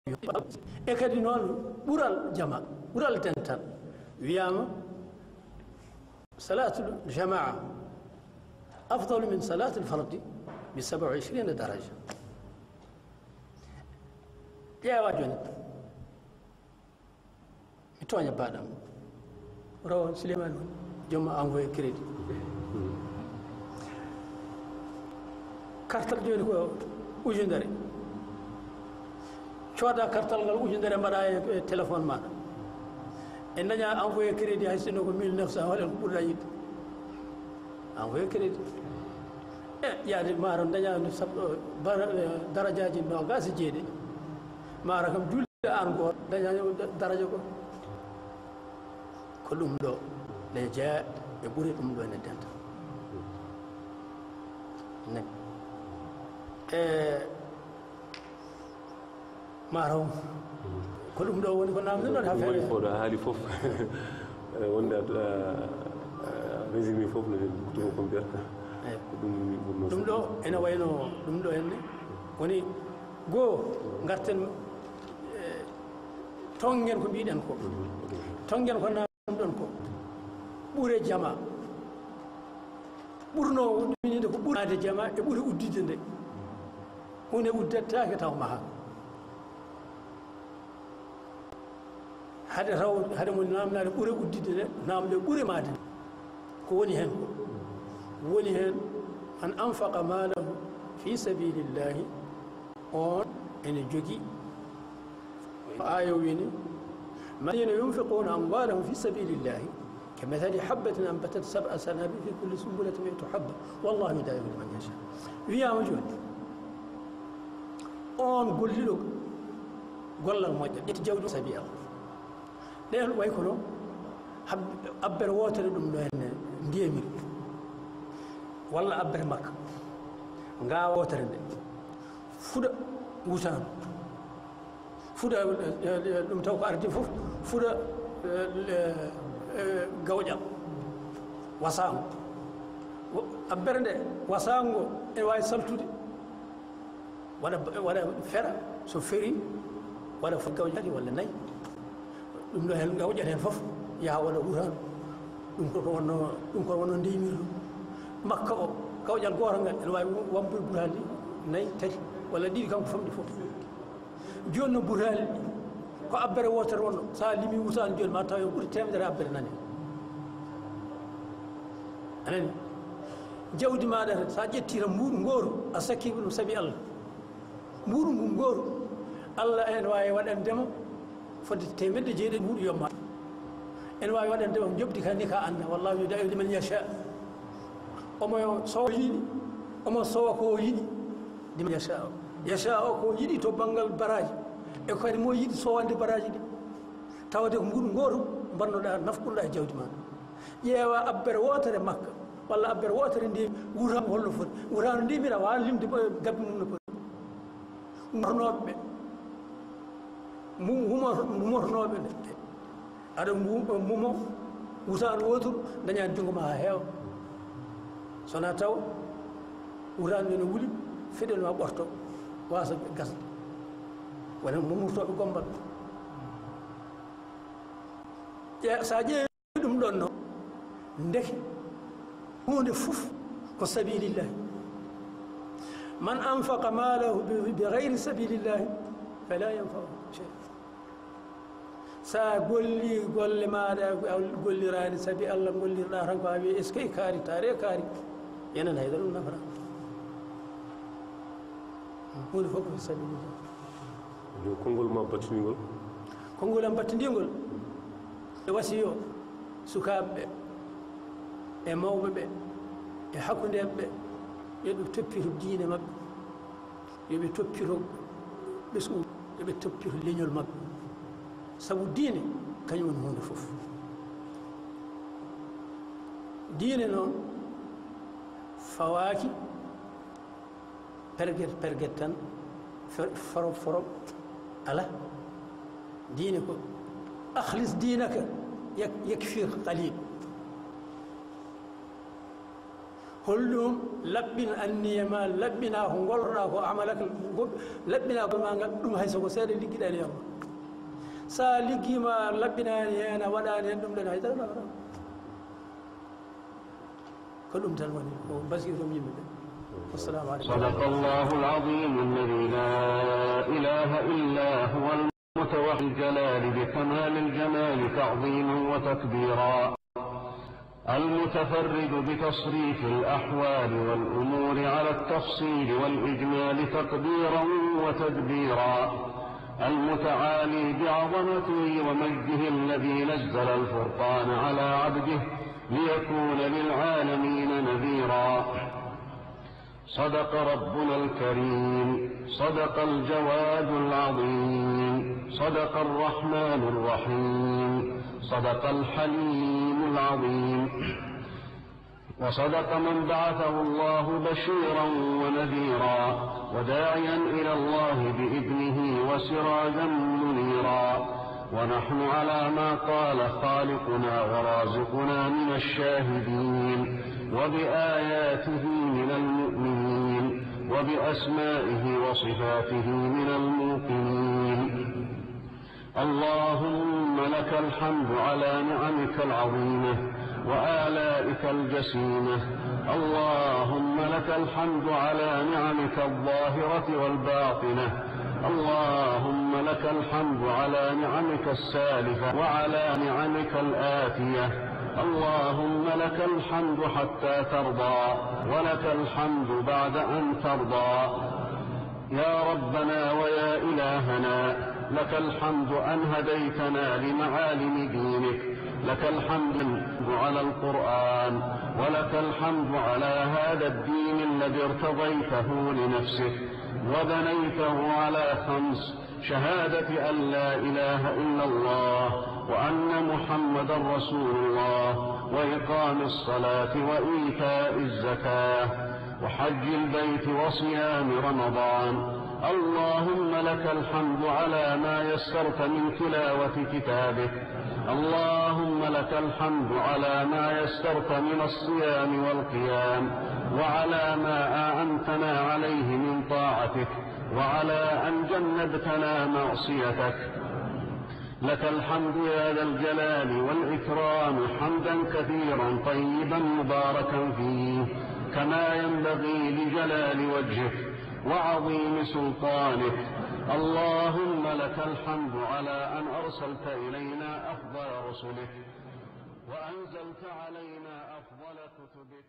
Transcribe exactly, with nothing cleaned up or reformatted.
E kadi noon, ɓural jama, ɓural dental, wiyaama salaatul jamaa afdalu min salaatil fardi bi saba wa ishrina daraja. Ƴeewa jooni, mi tooña baaɗam. Rawane Souleymane woni joom envoyé crédit. Kartal jooni ko ujunere. Cooda kartal ngal ujunere, mbaɗa e, e téléphone maɗa. E daña envoyé crédit, hay sinno ko mille neuf cents, waɗen ko ɓurɗa yiɗde. Envoyé crédit. E yaade maaro daña no sab-, bara-, e, darajaaji noogaas e jeeɗiɗi. Maaro kam julde aan gooto daña daraja ko. Ko ɗum ɗo ne jeya e ɓuri ɗum ɗo ne denta. Nani. E maaro ko ɗum ɗo woni ko namdi noon ha woni feere. Fof ɗo a haali fof. E, wonde a, a, a résumé fof no heen, ko ɗum ko mbiyata. Eyi. Ko ɗum mi ɓurno. Ɗum ɗo ene wayno ɗum ɗo henne woni goo, ngarten, e, tonngen ko mbiɗen ko. Tonngen ko namdon ko. Ɓure jama. Ɓurno ɗuminde ko ɓurnaade jama e ɓure uddide nde. Hunde uddataake taw maha. Hade raw, hade mo namnaade ɓure udditde nde, namde ɓure maade nde. Ko woni heen ko? Woni heen, man anfaqa maalahu fi sabilillahi, on ene jogi. Aaya o wini, "Alladhina yunfiquna amwalahum fi sabilillahi kamathali habbatin anbatat sab'a sanabila fi kulli sunbulatin mi'atu habba, wallahu yudha'ifu liman yasha." Wiyaama jooni, on golliɗo gollal moƴƴal, ƴetti jawdi sabi Allah. Ɗeen way kono hab-, abbere wootere ɗum ɗo henne ndiyamiri, walla abbere makka, ngaawa wootere nde, fuɗa wutaandu, fuɗa, eh, eh, ɗum taw ko ardi fof, fuɗa, eh, eh, eh, gawƴal, wasaango. Wo-, abbere nde, wasaango ngo, ene waawi saltude, waɗa, waɗa fera, so feri, waɗa fo gawƴaali walla nayi. Ɗum ɗo heen gawƴat heen fof, yaha waɗa wutaandu. Ɗum ko, ko wonno, ɗum ko wonno ndeymirdu. Makka o, gawƴal gootal ngal, ene waawi wambude butaali nayi, tati, walla ɗiɗi, kam ko famɗi fof. Jooni no butaali, ko abbere wootere wonno. So a limi wutaandu jooni, ma taw yo ɓuri teemedere abbere nane. A nani? Jawdi maaɗa tan, so a ƴetti tan mbuuɗu ngooru, a sakki ɗum sabi Allah. Mbuuɗu ngu ngooru, Allah ene waawi waɗande ma fodde teemedde jeeɗiɗi mbuuɗu yomma. Ene waawi waɗande ma njoɓdi ka ni ka annda, wallahu yudha'ifu liman yasha. Omo sowa yiɗi, omo sowa ko yiɗi, liman yasha. Yasha o ko yiɗi to banngal baraaji, e kadi mo yiɗi sowande baraaji ɗi. Tawde ko mbuuɗu ngooru mbannoɗaa, nafqunɗaa e jawdi ma. Ƴeewa abbere wootere makka, walla abbere wootere ndiyam, wutaandu holno foti. Wutaandu ndiyam, mbiɗa waawi limde gabbe mum no foti. Ngornooɓe ɓe, mu-, humo-, humornooɓe ɓe. Aɗa ngu-, mumo, wutaandu wooturu, dañaani junngo ma haa heewa. So wonaa taw, wutaandu ene wuli, feɗel ma ɓorto, waasa gasa. Wona mumortooɓe gommbal. Ƴe-, so a ƴeewi ɗum ɗon noon, ndeke huunde fof ko sabilillahi. Man anfaqa maalahu bi, bi gayri sabilillahi fala yanfa'uhu shay. So a golli golle maaɗa, a golliraani sabi Allah, gollirɗaa tan ko a wiya, "Eskey kaari, taare kaari." Yenan hayɗo ɗum nafata. Huunde fof ko fi sabilillah. Yo konngol ma battiningol. Konngol am battindiingol e wasiyo sukaaɓe ɓe, e mawɓe ɓe, e hakkundeeɓe ɓe, yo ɓe toppito diine maɓɓe, yo ɓe toppito ɓesngu, yo ɓe toppito leñol maɓɓe. Sabu diine, kañum woni huunde fof. Diine noon fawaaki perget, perget tan, fer-, foro, foro, ala. Diine ko, "Akhlis dinaka yak-, yakfik qalil." Holɗum? Laɓɓin anniya ma, laɓɓina ko ngolloɗaa ko, amalaka, laɓɓina ko ma ngal, ɗum hay so ko seeɗa liggiɗaa e Allah. So a liggiima, laɓɓinaani heen, a waɗaani heen ɗum ɗon hay dara. Ko ɗum tan woni ko mbasiyɗum yimɓe ɓe. Wassalamu aleykum. صدق الله العظيم الذي لا إله إلا هو المتوحد الجلال بكمال الجمال تعظيما وتكبيرا، المتفرد بتصريف الأحوال والأمور على التفصيل والإجمال تقديرا وتدبيرا، المتعالي بعظمته ومجده الذي نزل الفرقان على عبده ليكون للعالمين نذيرا. صدق ربنا الكريم، صدق الجواد العظيم، صدق الرحمن الرحيم، صدق الحليم العظيم، وصدق من بعثه الله بشيرا ونذيرا وداعيا إلى الله بإذنه وسراجا منيرا. ونحن على ما قال خالقنا ورازقنا من الشاهدين، وبآياته من المؤمنين، وبأسمائه وصفاته من الموقنين. اللهم لك الحمد على نعمك العظيمة وآلائك الجسيمة. اللهم لك الحمد على نعمك الظاهرة والباطنة. اللهم لك الحمد على نعمك السالفة وعلى نعمك الآتية. اللهم لك الحمد حتى ترضى، ولك الحمد بعد أن ترضى. يا ربنا ويا إلهنا، لك الحمد أن هديتنا لمعالم دينك، لك الحمد على القرآن، ولك الحمد على هذا الدين الذي ارتضيته لنفسك وبنيته على خمس: شهادة أن لا إله إلا الله، وأن محمدا رسول الله، وإقام الصلاة وإيتاء الزكاة، وحج البيت وصيام رمضان. اللهم لك الحمد على ما يسرت من تلاوة كتابك. اللهم لك الحمد على ما يسرت من الصيام والقيام، وعلى ما أعنتنا عليه من طاعتك، وعلى أن جنبتنا معصيتك. لك الحمد يا ذا الجلال والإكرام، حمدا كثيرا طيبا مباركا فيه، كما ينبغي لجلال وجهك وعظيم سلطانك. اللهم لك الحمد على أن أرسلت إلينا أفضل رسلك، وأنزلت علينا أفضل كتبك،